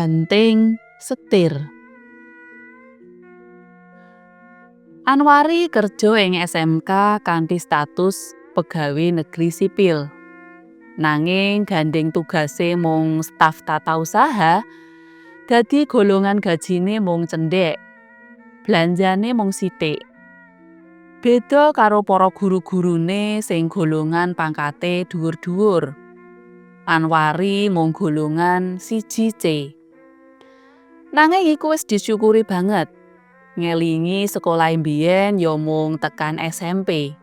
Banting setir. Anwari kerja ing SMK kanthi status pegawe negeri sipil. Nanging gandeng tugase mung staf tata usaha, dadi golongan gajine mung cendhek. Blanjane mung sithik. Beda karo para guru-gurune sing golongan pangkate dhuwur-dhuwur. Anwari mung golongan 1C. Nanging iku wis disyukuri banget. Ngelingi sekolahe mbiyen ya mung tekan SMP.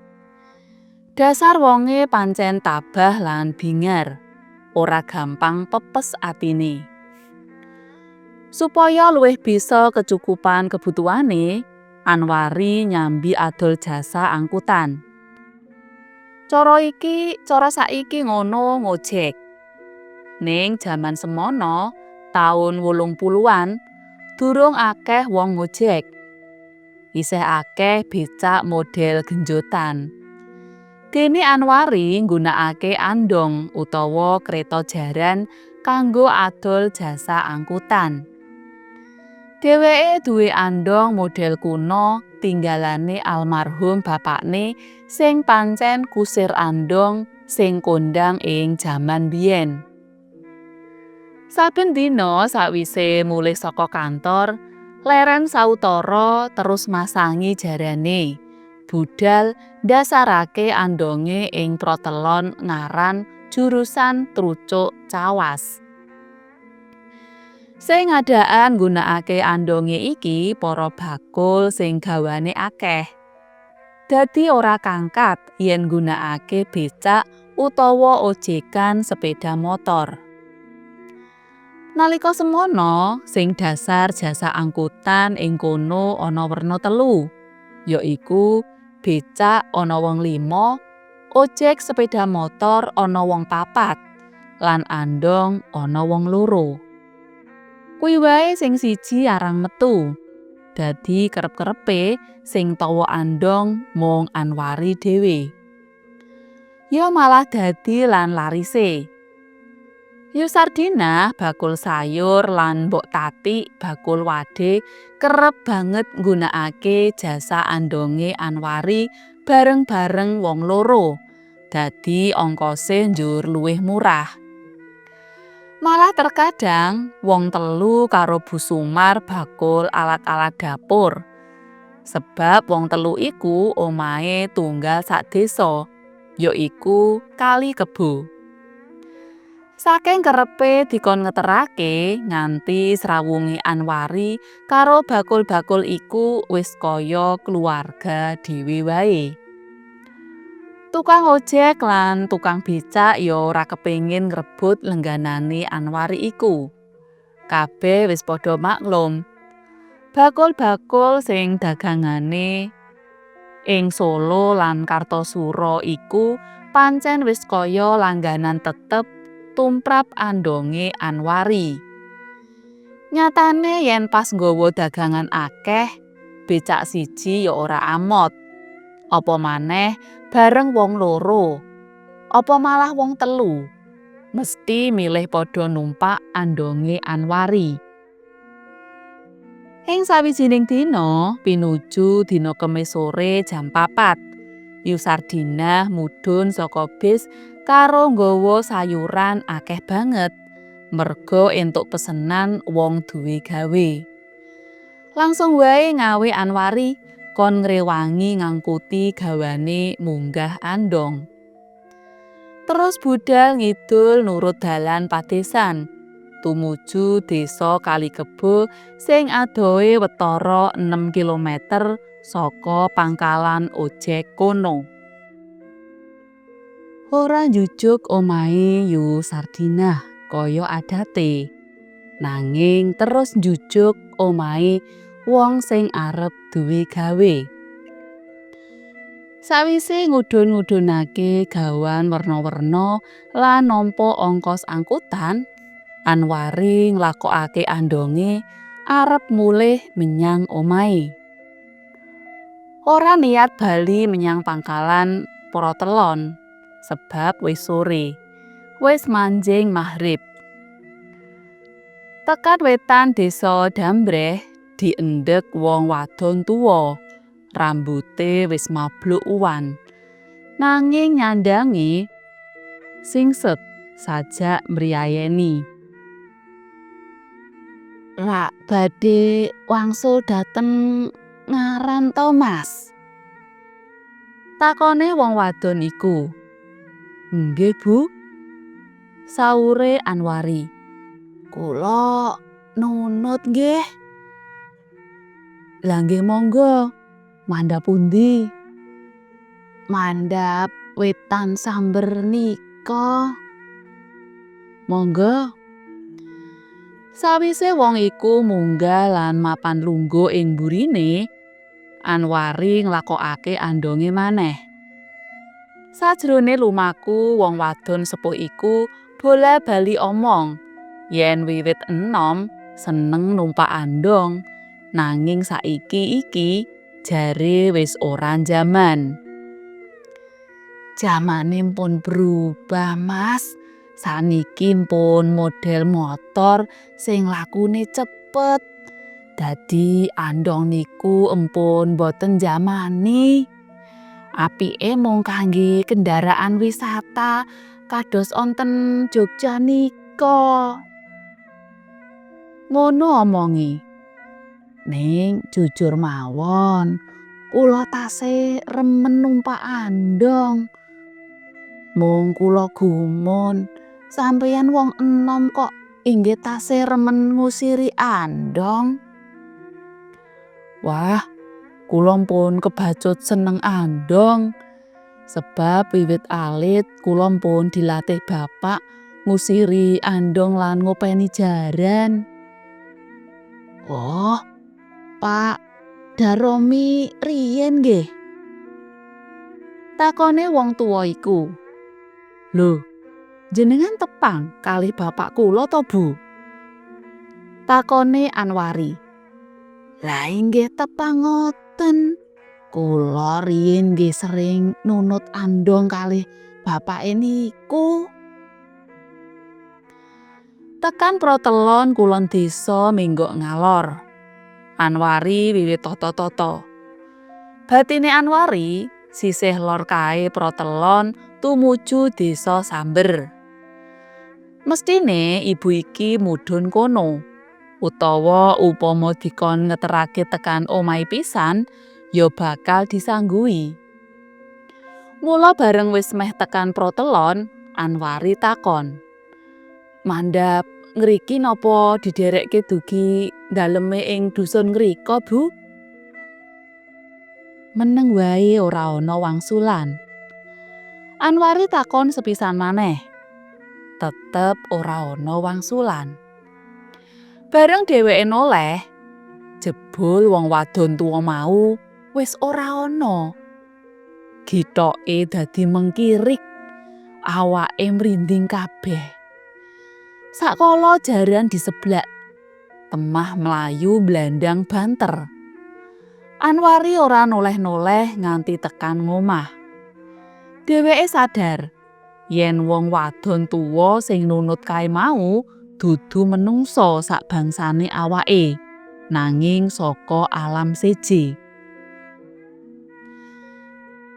Dasar wonge pancen tabah lan bingar, ora gampang pepes atine. Supaya luwih bisa kecukupan kebutuhane, Anwari nyambi adol jasa angkutan. Cara iki, cara saiki ngono ngojek. Ning jaman semono, taun 80-an, durung akeh wong ngojek. Isih akeh becak model genjotan. Dene Anwari nggunakake andong utawa kreta jaran kanggo adol jasa angkutan. Dheweke duwe andong model kuno tinggalane almarhum bapakne sing pancen kusir andong sing kondang ing jaman biyen. Saben dina sawise mulih saka kantor, leren sawetara terus masangi jarane. Budal ndasarake andonge ing protelon ngaran jurusan Trucuk Cawas. Sing ngadaan nggunakake andonge iki para bakul sing gawane akeh. Dadi ora kangkat yen nggunakake becak utawa ojekan sepeda motor. Nalika semono, sing dasar jasa angkutan ing kono ana werna telu, yaiku becak ana wong lima, ojek sepeda motor ana wong papat, lan andong ana wong loro. Kuwi wae sing siji arang metu. Dadi kerep-kerepe sing tawa andong mung Anwari dhewe. Ya malah dadi lan larise. Yu Sardinah bakul sayur lan Mbok Tati bakul wade kerep banget nggunakake jasa andonge Anwari bareng-bareng wong loro. Dadi ongkose njur luwih murah. Malah terkadang wong telu karo Bu Sumar bakul alat-alat dapur. Sebab wong telu iku omahe tunggal sak desa, yaiku Kali Kebo. Saking kerepe dikon ngeterake nganti srawunge Anwari karo bakul-bakul iku wis kaya keluarga dhewe wae. Tukang ojek lan tukang becak ya ora kepengin ngrebut lengganane Anwari iku. Kabeh wis padha maklum. Bakul-bakul sing dagangane ing Solo lan Kartosuro iku pancen wis kaya langganan tetep tumrap andonge Anwari. Nyatane yen pas nggawa dagangan akeh, becak siji ya ora amot. Apa maneh bareng wong loro, apa malah wong telu, mesti milih padha numpak andonge Anwari. Ing sawijining dina, pinuju dina Kemis sore jam 4, Yu Sardinah mudhun saka bis karo nggawa sayuran akeh banget, merga entuk pesenan wong duwe gawe. Langsung wae ngawe Anwari kon ngrewangi ngangkuti gawane munggah andong. Terus budal ngidul nurut dalan padesan, tumuju desa Kali Kebo sing adohe watara 6 km saka pangkalan ojek kono. Ora njujuk omahe Yu Sardinah kaya adate, nanging terus njujuk omahe wong sing arep duwe gawe. Sawise ngudhun-ngudhunake gawan werna-werna lan nampa ongkos angkutan, Anwari nglakokake andonge arep mulih menyang omahe. Ora niat bali menyang pangkalan Protelon, sebab wis sore, wis manjing maghrib. Tekan wetan desa Dambreh diendhek wong wadon tuwa. Rambute wis mabluk uwan. Nanging nyandange singset sajak mriyayeni. "Rak badhe wangsul dhateng ngaran to, Mas?" takone wong wadon iku. "Nggih, Bu," saure Anwari. "Kula nunut nggih." "Lah nggih monggo, mandhap pundi?" "Mandhap wetan Samber nika." "Monggo." Sawise wong iku munggah lan mapan lungguh ing mburine, Anwari nglakokake andonge maneh. Sajrone lumaku wong wadon sepuh iku bola-bali omong yen wiwit enom seneng numpak andong, nanging saiki iki jare wis ora jaman. "Jamane pun berubah, Mas. Saniki pun model motor sing lakune cepet. Dadi andong niku empun boten jamane. Apike mung kangge kendaraan wisata kados onten Jogja nika." Ngono omonge. "Ning jujur mawon, kula tasih remen numpak andong. Mung kula gumun, sampeyan wong enom kok inggih tasih remen ngusiri andong." "Wah, kula pun kebacut seneng andong. Sebab wiwit alit kula pun dilatih bapak ngusiri andong lan ngopeni jaran." "Oh, Pak Daromi riyen nggih?" takone wong tuwa iku. "Lho, jenengan tepang kalih bapak kula to, Bu?" takone Anwari. "Lah inggih tepang ngoten. Kula riyin nggih sering nunut andong kalih bapake niku." Tekan protelon kulon desa menggok ngalor. Anwari wiwit tata-tata. Batine Anwari sisih lor kae protelon tumuju desa Samber. Mestine ibu iki mudhun kono. Utawa upama dikon ngeterake tekan omahe pisan, ya bakal disanggui. Mula bareng wis meh tekan protelon, Anwari takon, "Mandhap ngriki napa didherekke dugi daleme ing dusun ngrika, Bu?" Meneng wae ora ana wangsulan. Anwari takon sepisan maneh. Tetep ora ana wangsulan. Bareng dheweke noleh, jebul wong wadon tuwa mau wis ora ana. Githoke dadi mengkirik, awake mrinding kabeh. Sakala jaran diseblak, temah mlayu mblandang banter. Anwari ora noleh-noleh nganti tekan ngomah. Dheweke sadar yen wong wadon tuwa sing nunut kae mau dudu menungsa sabangsane awake, nanging saka alam seje.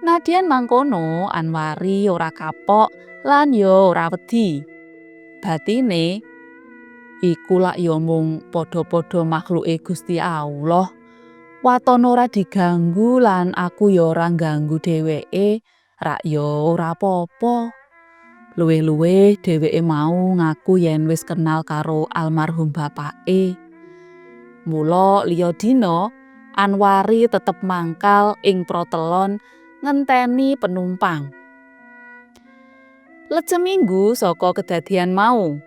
Nadyan mangkono, Anwari ora kapok lan ya ora wedi. Batine iku lak ya mung padha-padha makhluke Gusti Allah. Waton ora diganggu lan aku ya ora ngganggu dheweke, rak ya ora apa-apa. Luwih-luwih dheweke mau ngaku yen wis kenal karo almarhum bapake. Mula liya dina Anwari tetep mangkal ing protelon ngenteni penumpang. Let seminggu saka kedadian mau,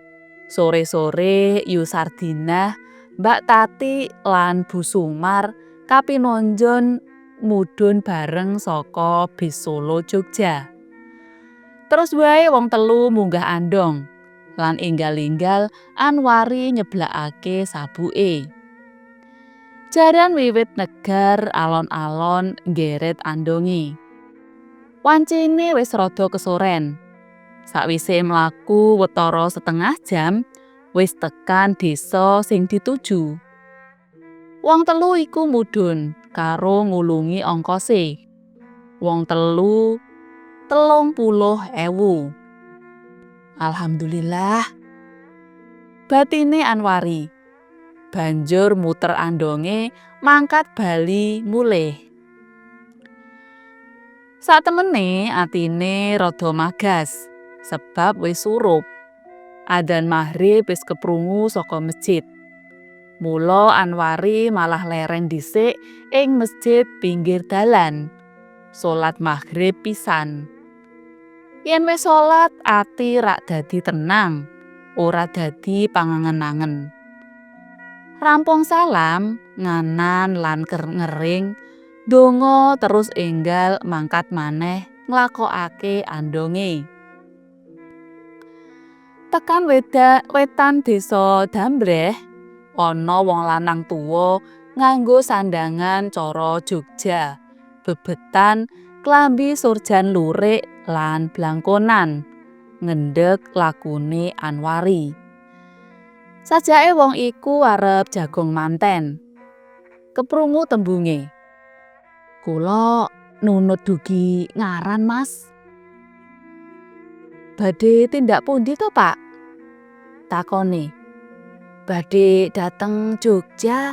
sore-sore Yu Sardinah, Mbak Tati lan Bu Sumar kapinonjon mudhun bareng saka bis Solo Jogja. Terus wae wong telu munggah andong lan enggal-enggal Anwari nyeblakake sabuke. Jaran wiwit negar alon-alon nggeret andonge. Wancine wis rada kesoren. Sakwise mlaku watara setengah jam, Wis tekan desa sing dituju. Wong telu iku mudhun karo ngulungi ongkose. Wong telu 30.000. Alhamdulillah. Batine Anwari. Banjur muter andonge mangkat bali mulih. Satemene atine rada magas sebab wis surup. Adzan maghrib wis keprungu saka masjid. Mula Anwari malah leren dhisik ing masjid pinggir dalan. Salat maghrib pisan. Yen wis salat ati rak dadi tenang, ora dadi pangangen-angen. Rampung salam, nganan lan ngering, ndonga terus enggal mangkat maneh nglakokake andonge. Tekan wetan desa Dambreh, ana wong lanang tuwa nganggo sandhangan cara Jogja, bebetan klambi surjan lurik lan blangkonan, ngendheg lakune Anwari. Sajake wong iku arep jagong manten. Keprungu tembunge. Kula nunut dugi ngaran, Mas. Badhe tindak pundi to, Pak? Takone. Badhe dhateng Jogja.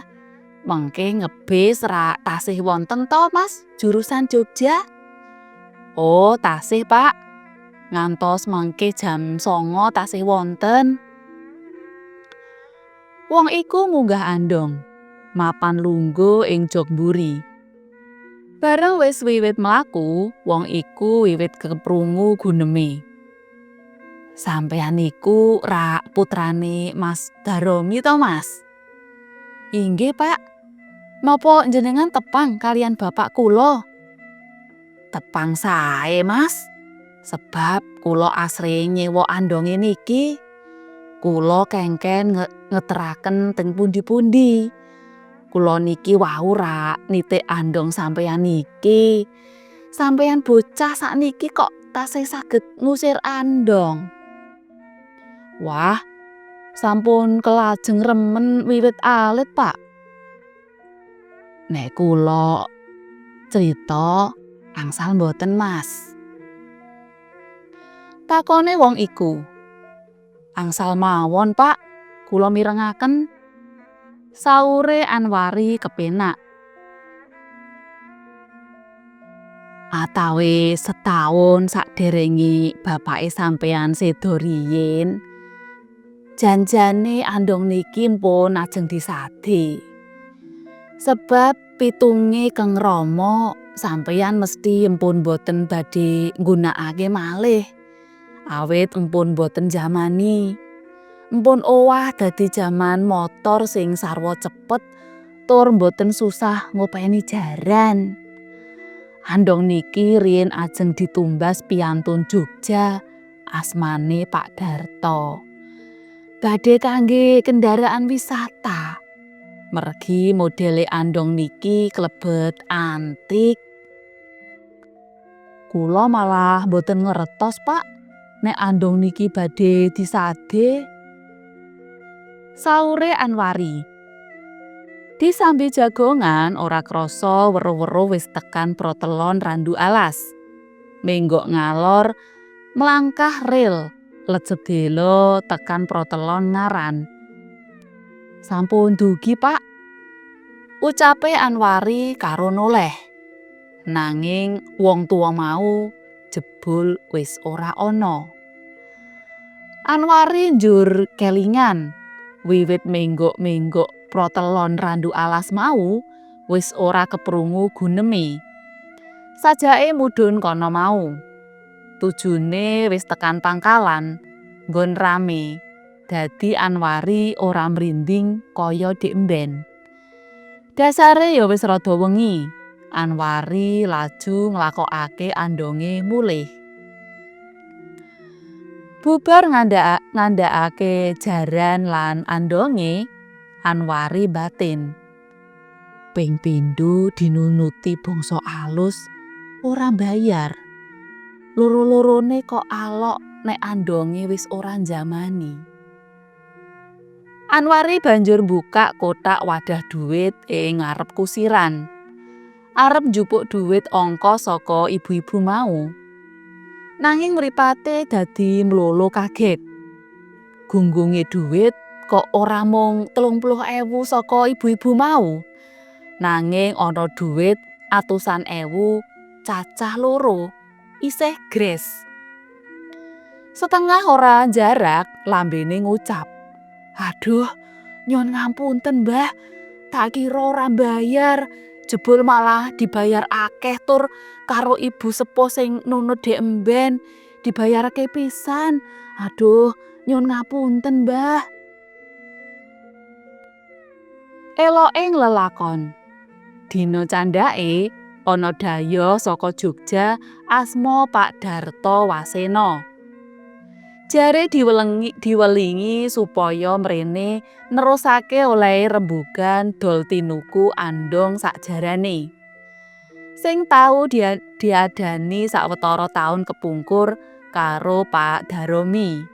Mengke ngebis rak tasih wonten to, Mas, jurusan Jogja? Oh, tasih, Pak. Ngantos mengke jam 09.00 tasih wonten. Wong iku munggah andong, mapan lungguh ing jok mburi. Bareng wis wiwit mlaku, wong iku wiwit keprungu guneme. Sampeyan iku rak putrane Mas Daromi to, Mas? Inggih, Pak. Napa njenengan tepang kaliyan bapak kula? Tepang sae, Mas. Sebab kula asring nyewa andonge niki. Kula kengken ngeteraken teng pundi-pundi. Kula niki wau rak nitik andong sampeyan niki. Sampeyan bocah sakniki kok tasih saged ngusir andong. Wah, sampun kelajeng remen wiwit alit, Pak. Nek kula crita angsal mboten, Mas? Takone wong iku. Angsal mawon, Pak. Kula mirengaken. Saure Anwari kepenak. Atawis setaun saderenge bapake sampeyan seda riyin, janjane andong niki mpun ajeng disade. Sebab pitunge Keng Rama sampeyan mesti empun boten badhe nggunakake malih. Awit empun boten jamani. Empun owah dadi jaman motor sing sarwa cepet tur mboten susah ngopeni jaran. Andong niki riyin ajeng ditumbas piyantun Jogja asmane Pak Darto. Badhe kangge kendaraan wisata. Mergi modele andong niki klebet antik. Kula malah mboten ngertos, Pak, nek andong niki badhe disade. Saure Anwari. Disambi jagongan ora krasa weruh-weruh wis tekan protelon Randu Alas. Menggok ngalor mlangkah rel let sedelo tekan protelon Ngaran. Sampun dugi, Pak. Ucape Anwari karo noleh. Nanging wong tuwa mau jebul wis ora ana. Anwari njur kelingan wiwit menggok-menggok protelon Randu Alas mau wis ora keprungu guneme. Sajake mudhun kono mau. Tujune wis tekan pangkalan nggon rame. Dadi Anwari ora mrinding kaya dik mben. Dasare ya wis rada wengi. Anwari laju nglakokake andonge mulih. Bubar ngandhakake jaran lan andonge, Anwari batin. Ping pindho dinunuti bangsa alus ora mbayar. Loro-lorone kok alok nek andonge wis ora njamani. Anwari banjur mbukak kotak wadah duit ing ngarep kusiran. Arep njupuk duit ongkos saka ibu-ibu mau. Nanging mripate dadi mlolo kaget. Gunggunge duit kok ora mung 30.000 saka ibu-ibu mau. Nanging ana duit atusan ewu cacah loro isih gres. Setengah ora jarak lambene ngucap, "Aduh, nyuwun ngapunten, Mbah. Tak kira ora mbayar, jebul malah dibayar akeh tur karo ibu sepuh sing nunut dek emben, dibayarke pisan. Aduh, nyuwun ngapunten, Mbah." Eloke nglelakon. Dina candhake ana dhayoh saka Jogja asma Pak Darto Wasena. Jare diwelingi supaya mrene nerusake olehe rembugan dol tinuku andong sakjarane. Sing tau diadani sawetara taun kepungkur karo Pak Daromi.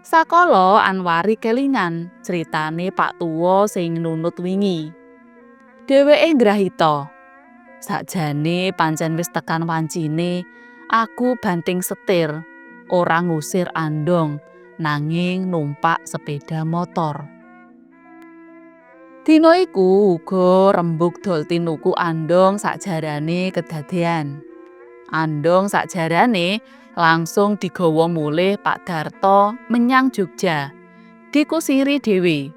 Sakala Anwari kelingan critane Pak Tuwa sing nunut wingi. Dheweke ngrahita. Sakjane pancen wis tekan wancine aku banting setir, ora ngusir andong, nanging numpak sepeda motor. Dina iku uga rembug dol tinuku andong sakjarane kedadean. Andong sakjarane langsung digawa mulih Pak Darto menyang Jogja. Dikusiri dhewe.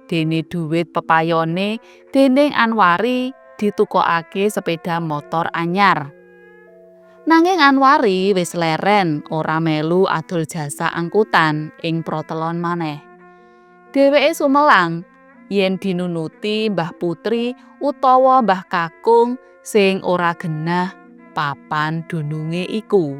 Dene duit pepayone dening Anwari ditukokake sepeda motor anyar. Nanging Anwari wis leren ora melu adol jasa angkutan ing protelon maneh. Dheweke sumelang yen dinunuti Mbah Putri utawa Mbah Kakung sing ora genah papan dununge iku.